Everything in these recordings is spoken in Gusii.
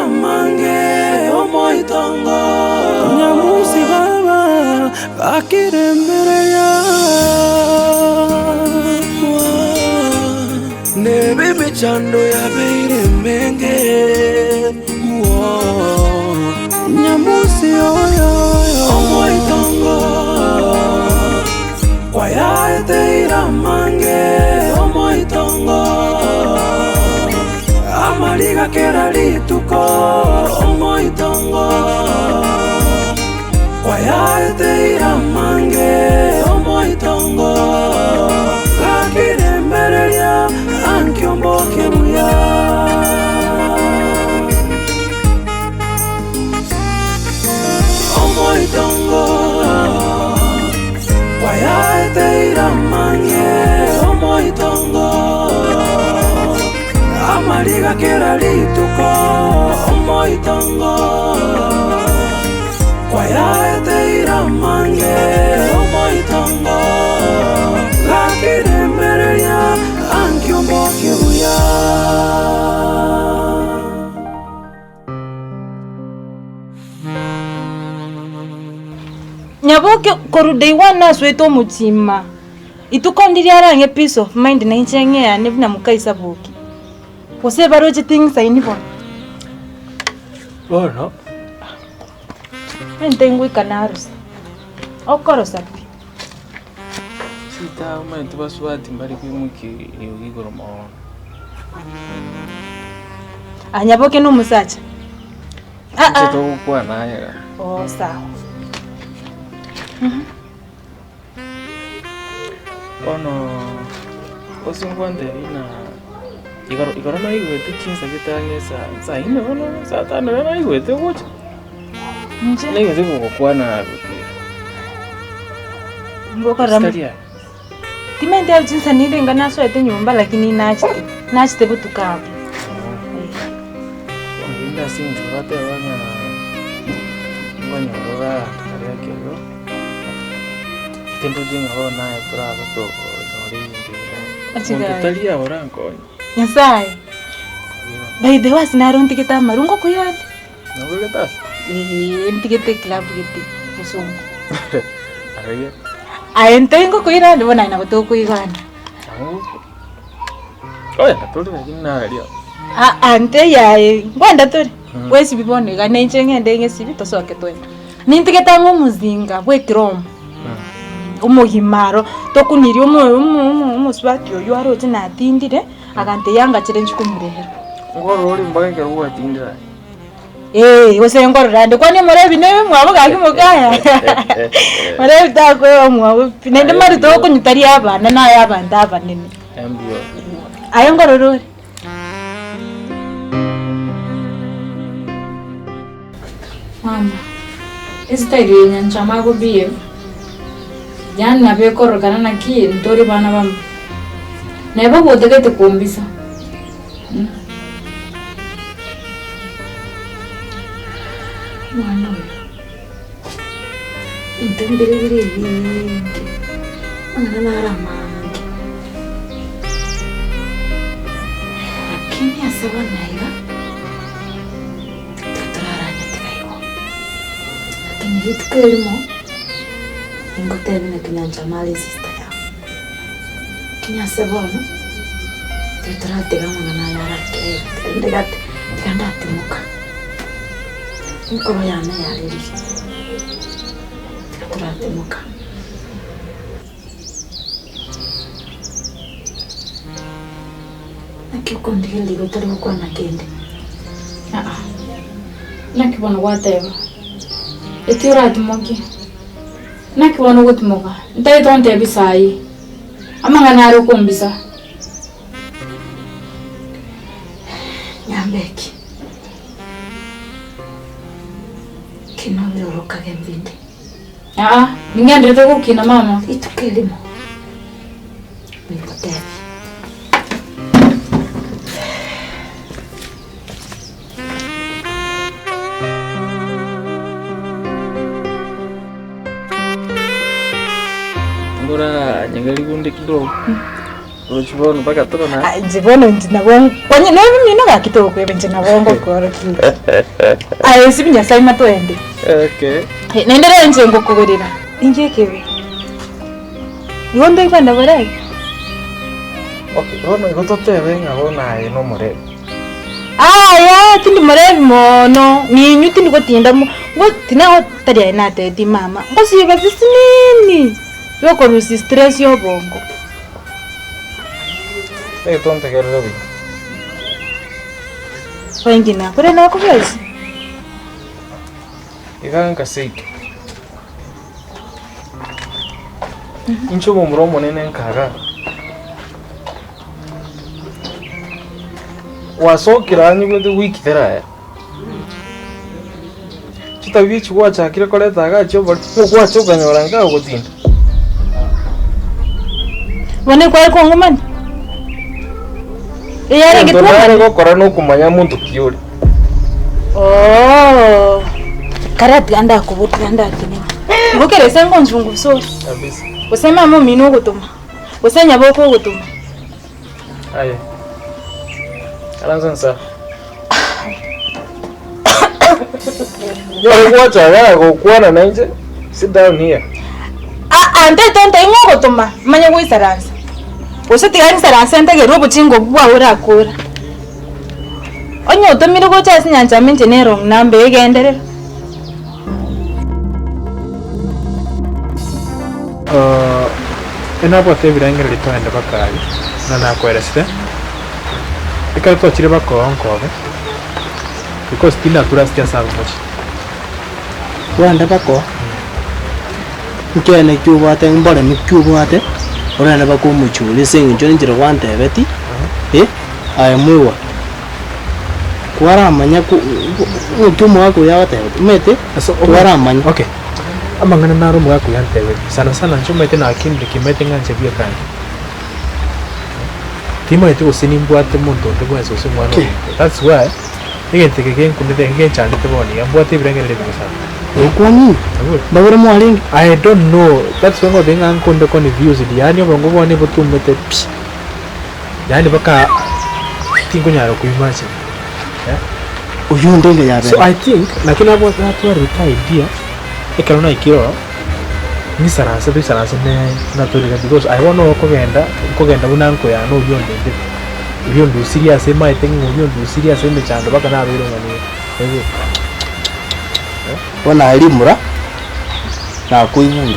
amange omoitongo. Nyamusi baba gakirembereria. Nebe emechando yabeire emenge. Nyamusi oyo omoitongo kwayaeteire amange omoitongo amariga kera rituko omoitongo kwayaeteire amange omoitongo gakirembereria ankiomboke buya. Omoitongo kwayaeteire amange omoitongo amariga kera rituko omoitongo kwayaeteire amange omoitongo gakirembereria ankiombokie buya. Nyaboke korwa day one nasoete omochima, ituko ndiria arang'e peace of mind na inche ng'e yane buna moka Isaboki, gose baroche ting'isaini bono. Bono. Ente ngoika narosa, okorosa pi. Sita omanyete basubati mbare koimokia eriogi igoro mono. Aa Nyaboke na omosacha. Inche togokwana aye iga. Oo sawa. Bono gose ngwantebi ng'a igoro igoro naigwete chinsa gete ang'e saa saa inne bono saa tano iga naigwete ogocha. Inche? Naigwete gogokwana gokira. Ngokorora Gose tari aye? Timanyeti aye chinsa ninde inga nasoete nyomba lakini nachete, nachete botuko abwo. Bono rende ase eng'encho bateba ng'a nkonyora ore abanto baria ekero, tindochi ng'a bono aye torabe tokonyora ebinto ebi. Ache Monto gaki. tari aye orankonye. Nyasaye, by the way ase naro ntigete amaru ngokoirande. Nobegete ase? Eeh ntigete eclub gete bosongo. Aye. Aye ntari ngokoirande bono aye nabo tokoigwana. Oye, tore lakini naria. Aa nteiyo aye, nkwenda tore, bwesibi bono iga na inche ng'ende ng'esibi tosoke twende. Nintigete ang'e omozinga bwa ekiromo, omogima aro, tokunirie omo omo omo omosubati oywo aroche natindire, agantebia angachere nchie komorehera. Nkorora ore mpaka ekero gwatindire aye. Ee, gose nkorora ande, kwani omorebi nebe mwabo gaki mokaya? Morebi takoeba mwabo pi, naende Aye mari mbuya. tokonywa tari abana naye abanto abanene. Mbuya. Aye nkorora ore. Mama, estyle eye Nyanchama ago behave, yaani nabo ekororekana naki ntori bana bamo. Neba gotagete kombisa. Omwana oyo, intwe mbire bire ebiinge, amang'ana naro amange, lakini ase bono iga, tiga toraranyete igo. Lakini rituko erimo, ningotebie naki Nyanchama are esister yao. Lakini ase bono, tiga toratiga amang'ana aya arakire tiga tiga ndatimoka. Enkoro yane yarerire, tiga toratimoka. Naki okondigereria igo otari gokwana kende? Aa, naki bono gwateba, eti oratimokie? Naki bono ogotimoka? Ntagete ontebie saii, amang'ana are okombisa. Nyambeki, kina obirorokage mbinde. Aa, ning'enderete gokina mama. Rituko erimo ningotebie. Ngora nyegeri gunde kidogo. Rochi bono mpaka toro na. Ah, inche bono inche nabo onye nebe mino gaki tokweba inche nabo ngokoorokia. Aye ase Nyasaye matoende. Okay. Eh, Naende rero inche ngokogorera inki ekebe. Igo ntoikwenda borabe. Okay, bono igo totebe ng'a bono aye nomorembe. Aya tindi morebi mono, ninywe tindi gotinda mo ngo tinago tari aye natebetie mama, ngosiba bisinini biokorusia stress ya obongo. Egento ntegerere buya. Oinki nakore nakobwesi? Iga nka seito. Inche omomura omonene nkaga. Gwasokire aa nyigwete wiki teraya. Chitabia echi gwachakire koreta igaa chiobori, ngokwacha okanyora nka ogotinda. Bono ekware kong'umani? Eyarenge Egento nare twomani? gokora nokomanya monto ki ore. Ooh, kare tiga ndakoboria tiga ndatenena. Igo kera ase ngonchungusa ore. Kabisa. Gose mama omino ogotoma, gose nyaboka ogotoma. Aye. Aransa nsa. Nyore gwacha igaa gokwana nainche, sit down here. Aa, ntaete ntai ng'a ogotoma, manye goisaransa. Gose tiga ngisaranse ntegerere obochingo obwo bwao orakore. Onye otomire gocha ase enyancha ime inche nere wrong number egenderere. Enabwate ebirengererio togende bakaria, buna nakoeresete, ekero twachire bakoo nkobe, because tinaturaseti ase abwo mochie. Twende bakoo, nkiane ki obwate mboremi ki obwate, orende baka omochie oria ase eng'encho ninchera gwantebeti, eh, aye moigwa, kwaramanya ko ng'aki omogaka oyo agotebete, omanyete kwaramanya. Okay, amang'ana naro omogaka oyo antebetie, sana sana inche omanyete nakinire kimanyete ng'a inche bieka inde. Timanyeti gose nimbwate monto onde bwensi gose omwana omonto, that's why egento eke genkunete eke genchandete bono iga, mbwate ebirengererio ebibe sana. Okwani, mbabere mwarenge? I don't know, that's why ngoteba ng'a nkonde confused, yaani obongo bwane botumete pi, yaani mpaka tinkonyara koimagine eh. Oyio onde enga yabere. So I think naki nabwate natwarete idea ekero naikire ororo, ngisaranse toisaranse ne natorire because aye bono okogenda okogenda buna nkoyana oria ondendete, oria ondusirie ase maete ng'a oria ondusirie ase emechando mpaka nabeire ng'a nigo oigwete eh. Bono aye rimura nakoigure,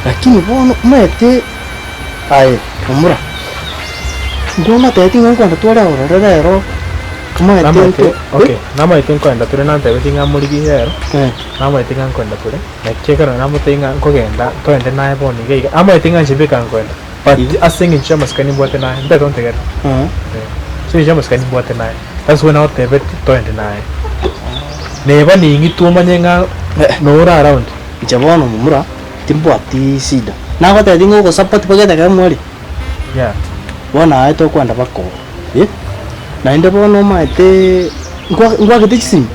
lakini bono omanyete aye momura, nkwamotebetie ng'a nkoenda tware ororo rero, omanyete Namaete nto okay, namaete nkoenda tore nantebetie ng'a morigie rero, eh. namaete ng'a nkoenda tore. Naki ekero namotebia ng'a nkogenda, toende naye bono iga iga, amaete ng'a inche mbeka nkoenda, but ase eng'encho y'amasikani mbwate naye, ntaete ontegerere, eh, ase eng'encho y'amasikani mbwate naye, that's why nagotebetie toende naye. Neba ning'itwe omanye ng'a nore around. Inche bono momura timbwati shida, nagotebetie ng'a ogosupport bagete ekero mwari, Yeah. bono aye tokwenda bakoo, eh, naende bono omaete nkwa nkwagete chisimi.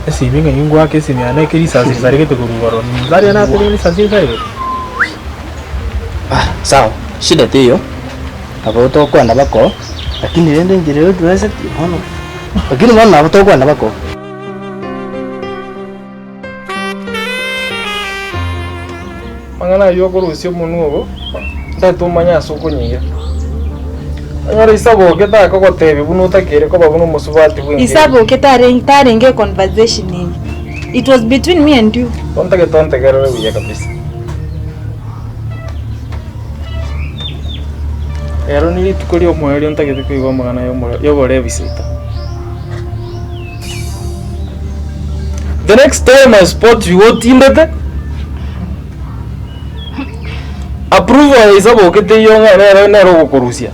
Esimi ng'a ingwake esimi yane eke risasi risaregete korwa igoro nsaria natebirie risasi risaregete. Ah sawa, shida teiyo, nabo tokwenda bakoo, lakini rende enchera ere otureseti bono, lakini bono nabo tokwenda bakoo. Amang'ana ayio okorusia omonwa obo, ntagete omanye ase okonyeira. Onyore isaboke takogotebia buna otakeire koba buna omosubati bw'enka eye. Isaboke tarenge tarenge econversation eye, it was between me and you. Bono ntagete ontegerere buya kabisa. Ero ni rituko ri'omoerio ntagete koigwa amang'ana y'omore y'oborebi seita. The next time I spot you otindete, approval ya isaboke teiyo ng'a nere nere ogokorusia.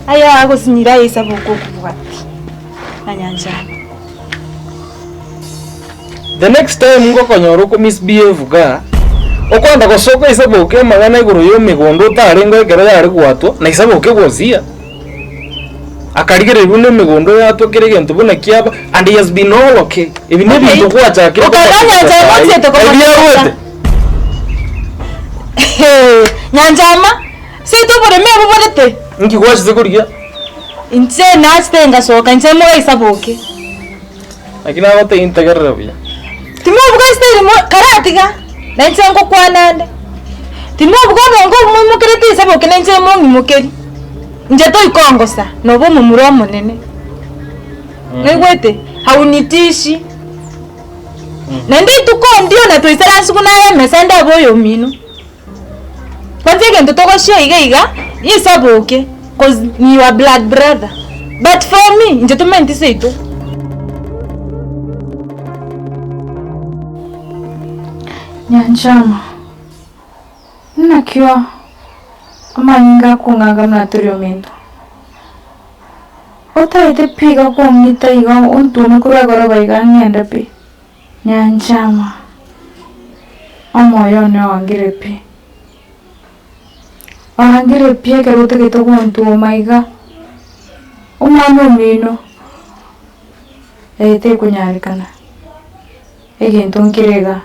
Aya agosinyire aye isaboke okobwati na nyanchama. The next time ngokonyora oko misbehave igaa, okoenda gosoka isaboke amang'ana igoro ya emegondo otarenge ekero yare goatwa, na isaboke gozia. Akarigereria buna emegondo yatwa kera egento buna kiaba, and he has been all okay. Ebi ne ebinto gwachakire Okaba kobatiga nyancha saii. omochiete Ebi komotiga. arwete. Nyanchama, seito oboremo eboborete. Inki gwachete korigia? Inche nachete ngasoka inche mogaisa boke. Naki nagotebia ntegerere buya. Timobuga ase erimo karatiga, na inche ngokwana ande. Timobuga obongo obo moimokerete ase boke na inche mong'imokeri. Inche toikongosa, noba omomura omonene. Noigwete? Haunitishi. Naende rituko ndio na toisaransi buna aye emesa ndabe oyomino. Kwanza egento togochia iga iga, risaboke, cause ni your blood brother, but for me, inche tomanyeti seito. Nyanchama, Nakio amanyinga akong'anga buna tori ominto? Otaete pi iga kong'ita iga ontome korwa igoro iga ng'ende pi? Nyanchama, Omoyo one oangire pi. Oangire pi ekero otagete gontwoma iga, omwana omino, eh tekonyarekana, egento nkere igaa.